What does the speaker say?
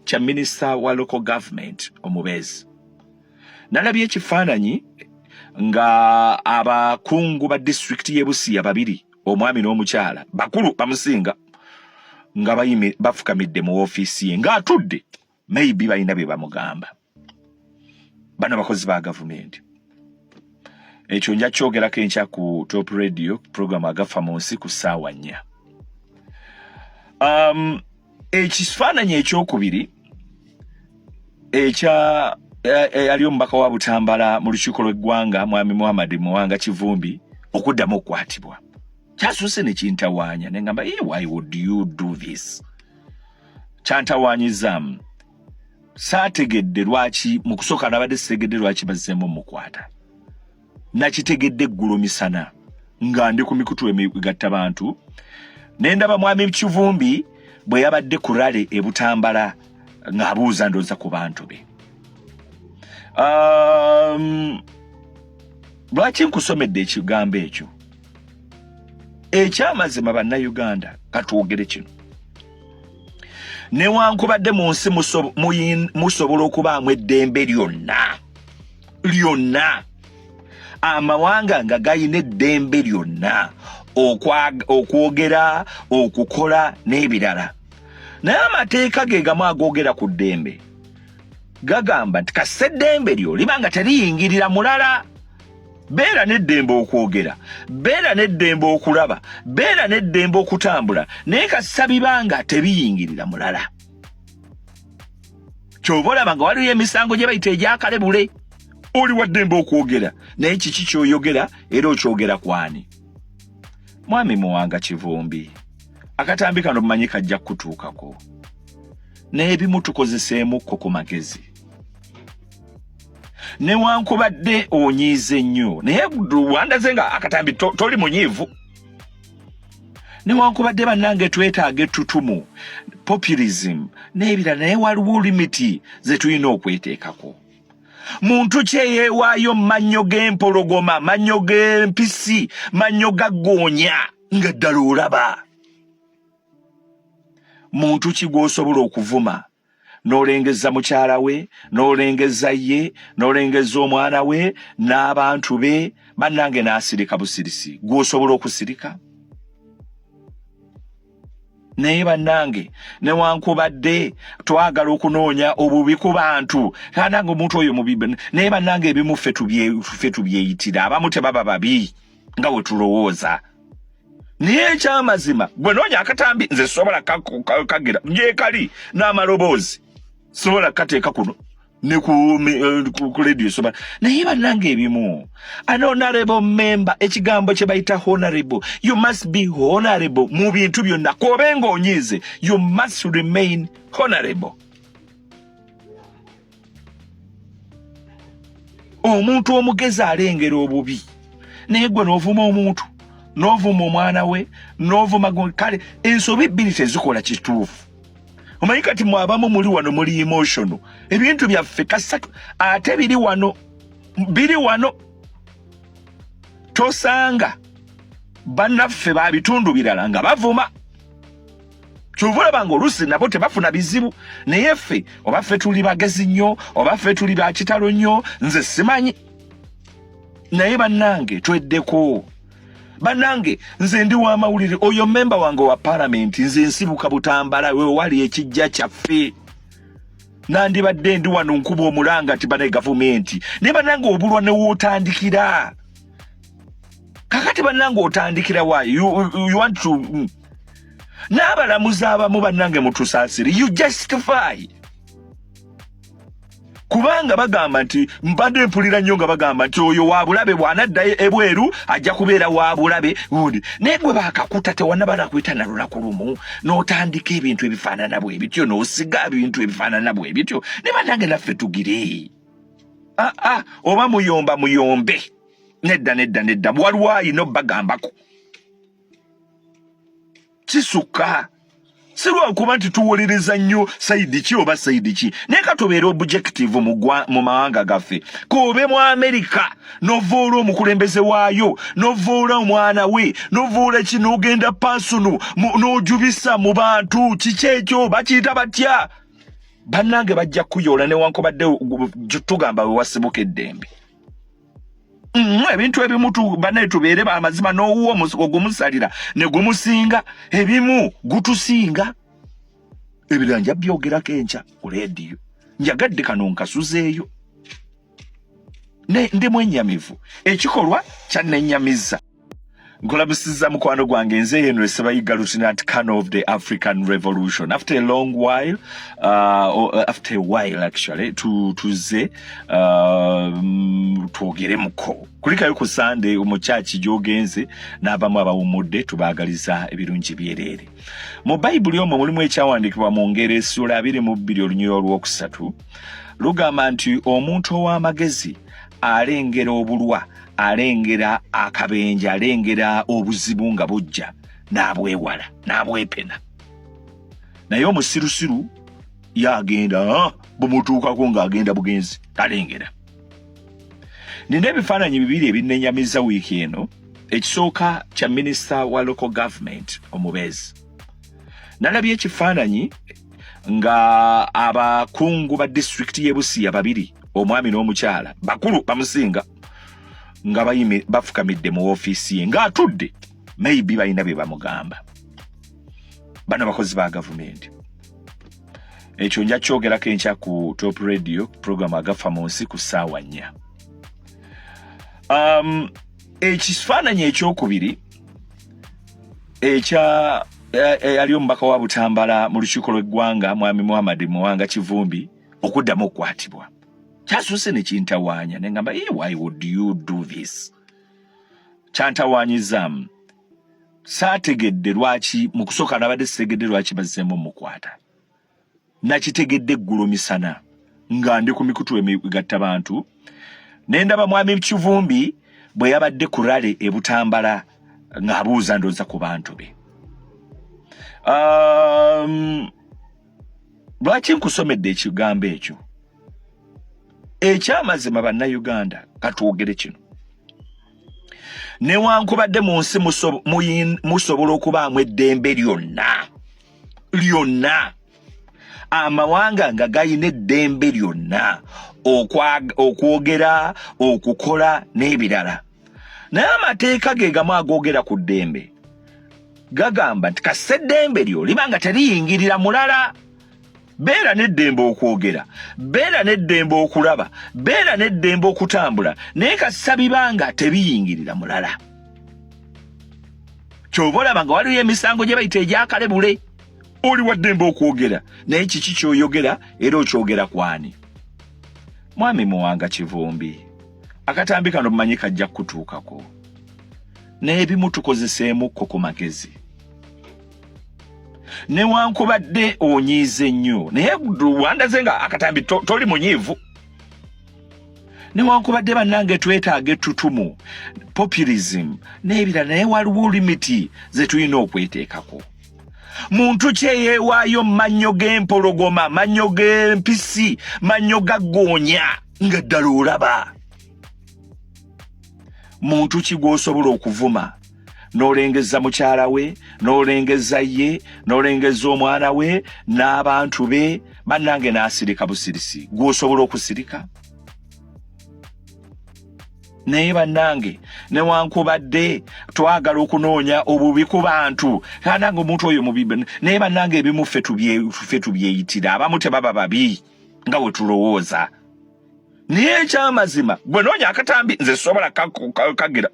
kya minisita wa local government omubeezi. Nalabye ekifaananyi nga abakungu ba disitulikiti y'e Busia babiri, omwami n'omukyala, bakulu bamusinga, nga bafukamidde mu ofiisi ye ng'atudde, maybe balina bye bamugamba. Bano bakozi ba gavumenti. Ekyo nja kyogerako enkya ku Top Radio program Agafa mu Nsi ku ssaawa 4. Ekifaananyi ekyokubiri ekya eyali omubaka wa Butambala mu lukiiko lw'eggwanga, Mwami Muhammad Muwanga Kivumbi, okuddamu okukwatibwa kyasuuse ne kintawaanya, ne ngamba, "Hey, why would you do this?" Kyantawaanyizaamu, saategedde lwaki. Mu kusooka nabadde sitegedde lwaki bazzeemu omukwata. Nakitegedde eggulo misana nga ndi ku mikutu emigatta bantu, ne ndaba Mwami Kivumbi bwe yabadde ku rally e Butambala ng'abuuza, ndooza ku bantu be. Lwaki nkusomedde ekigambo ekyo? Ekyamazima, Bannayuganda, katwogere kino: newankubadde mu nsi musobola okubaamu eddembe lyonna lyonna, amawanga nga gayina eddembe lyonna okwogera, okukola n'ebirala, naye amateeka ge gamu agoogera ku ddembe gagamba nti kasita eddembe lyo liba nga teriyingirira mulala, beera n'eddembe okwogera, beera n'eddembe okulaba, beera n'eddembe okutambula, naye kasita biba nga tebiyingirira mulala. Kyova olaba nga waliwo emisango gye bayita egyakalebule. Oli waddembe okwogera, naye kiki kyoyogera era okyogera kwani? Mwami Muwanga Kivumbi, akatambi kano mumanyi kajja kukutuukako, naye ebimu tukozeseemukko ku magezi. Newankubadde onyiize nnyo, naye wandaze nga akatambi toli munyiivu. Newankubadde bannange twetaaga ettutumu, populism n'ebirala, naye waliwo limit ze tulina okweteekako. Muntu kyeyeewaayo mannyo g'empologoma, mannyo g'empisi, mannyo ga ggoonya, nga ddala olaba muntu ki gw'osobola okuvuma n'olengeza mukyala we, n'olengeza ye, n'olengeza omwana we n'abantu be, bannange, n'asirika busirisi? Gw'osobola okusirika? Naye bannange, newankubadde twagala okunoonya obubi ku bantu, kanange omuntu oyo mubi, naye bannange, ebimu ffe tubyeyitira. Abamu tebaba babi nga we tulowooza. Naye ekyamazima, gwe noonya akatambi, nze sobola kagira gyekali n'amaloboozi, sobola kateeka kuno ne ku radio soba. Naye bannange, ebimu, an honorable member, ekigambo kye bayita honorable, you must be honorable mu bintu byonna. Kobe ng'onyiize, you must remain honorable. Omuntu omugezi alengera obubi, naye gwe n'ovuma omuntu, n'ovuma omwana we, n'ovuma. Kale ensobi bbiri tezikola kituufu. Omanyi kati mwabamu muli wano muli emotional, ebintu byaffe kasatu ate biri wano, biri wano. Tosanga bannaffe ba bitundu birala nga bavuma, kyova olaba nga oluusi nabo tebafuna bizibu. Naye ffe, oba ffe tuli bagezi nnyo, oba ffe tuli bakitalo nnyo, nze simanyi. Naye bannange, tweddeko. Bannange, nze ndi w'amawulire, oyo memba wange wa palamenti, nze nsibuka Butambala, wewali ekijja kyaffe. Nandibadde ndi wano nkuba omulanga nti banaye gavumenti, naye bannange, obulwa newootandikira. Kakati bannange, otandikira waayo? You want to. N'abalamuzi abamu, bannange, mutusaasire, you justify, kubanga bagamba nti, mbadde mpulira nnyo nga bagamba nti oyo wa bulabe, bw'anaddayo ebweru ajja kubeera wa bulabe gundi. Naye gwe baakakuta, tewannaba nakwita na lunaku lumu, n'otandika ebintu ebifaanana bwe bityo, n'osiga ebintu ebifaanana bwe bityo. Ne bannange, naffe tugire aa ah, ah, oba muyomba muyombe. Nedda, nedda, nedda, waliwo ayina obbagambako kisukka. Si lwakuba nti tuwuliriza nnyo side ki oba side ki, naye katubeere objective mu mawanga gaffe. Kobe mu Amerika, novoola omukulembeze waayo, novoola omwana we, novoola ki, n'ogenda personal, n'ojubisa mu bantu, kiki ekyo bakiyita batya? Bannange, bajja kuyoola newankubadde tugamba we wasibuka eddembe. Ebintu ebimu bannaye tubeere bamazima. N'owuwo ogumusalira ne gumusinga, ebimu gutusinga. Ebirala nja byogerako enkya ku leediyo. Njagadde kano nkasuzeeyo. Ndi mwennyamivu, ekikolwa kyannenyamizza. Nkulamusiza, mukwano gwange. Nze Henry Sebayiga, Lieutenant Colonel of the African Revolution. After a long while, or after a while actually, tuze twogeremuko. Kulikayo ku Sunday mu kyaki gy'ogenze n'abamu abawummudde, tubaagaliza ebirungi byereere. Mu Bayibuli omwo mulimu ekyawandiikibwa mu Ngeri essuula 22 olunyiriri olwokusatu, lugamba nti omuntu ow'amagezi alengera obulwa, alengera akabenje, alengera obuzibu nga bujja n'abwewala, n'abwepena, naye omusirusiru yagenda, "Ah, bumutuukako ng'agenda bugenzi, talengera." Nina ebifaananyi bibiri ebinnenyamiza wiiki eno. Ekisooka kya minisita wa local government omubeezi. Nalabye ekifaananyi nga abakungu ba disitulikiti y'e Busiya babiri, omwami n'omukyala, bakulu bamusinga, nga bafukamidde mu ofiisi ye ng'atudde, maybe balina bye bamugamba. Bano bakozi ba gavumenti. Ekyo nja kyogerako enkya ku Top Radio program Agafa mu Nsi ku ssaawa 4. Ekifaananyi ekyokubiri ekya ali omubaka wa Butambala mu lukiiko lw'eggwanga, Mwami Muhammad Muwanga Kivumbi, okuddamu okukwatibwa, kyasuuse ne kintawaanya ne ngamba, "Eh, why would you do this?" Kyantawaanyizaamu, saategedde lwaki. Mu kusooka nabadde sitegedde lwaki bazzeemu omukwata. Nakitegedde eggulo misana nga ndi ku mikutu emigatta bantu ne ndaba Mwami Kivumbi bwe yabadde ku rally e Butambala ng'abuuza, ndooza ku bantu be. Lwaki nkusomedde ekigambo ekyo? Ekyamazima, Bannayuganda, katwogere kino: newankubadde mu nsi musobola okubaamu eddembe lyonna lyonna, amawanga nga gayina eddembe lyonna okwogera, okukola n'ebirala, naye amateeka ge gamu agoogera ku ddembe gagamba nti kasita eddembe lyo liba nga teriyingirira mulala. Beera n'eddembe okwogera, beera n'eddembe okulaba, beera n'eddembe okutambula, naye kasita biba nga tebiyingirira mulala. Kyova olaba nga waliwo emisango gye bayita egyakalebule. Oli waddembe okwogera, naye kiki kyoyogera era okyogera kwani? Mwami Muwanga Kivumbi, akatambi kano mumanyi kajja kukutuukako, naye ebimu tukozeseemukko ku magezi. Newankubadde onyiize nnyo, naye wandaze nga akatambi toli munyiivu. Newankubadde, bannange, twetaaga ettutumu, populism n'ebirala, naye waliwo limit ze tulina okweteekako. Muntu kyeyeewaayo mannyo g'empologoma, mannyo g'empisi, mannyo ga ggoonya, nga ddala olaba muntu ki gw'osobola okuvuma n'olengeza mukyala we, n'olengeza ye, n'olengeza omwana we n'abantu be, bannange, n'asirika busirisi? Gw'osobola okusirika? Naye bannange, newankubadde twagala okunoonya obubi ku bantu, kanange omuntu oyo mubi, naye bannange, ebimu ffe tubyeyitira. Abamu tebaba babi nga we tulowooza. Naye ekyamazima, gwe noonya akatambi, nze sobola kagira.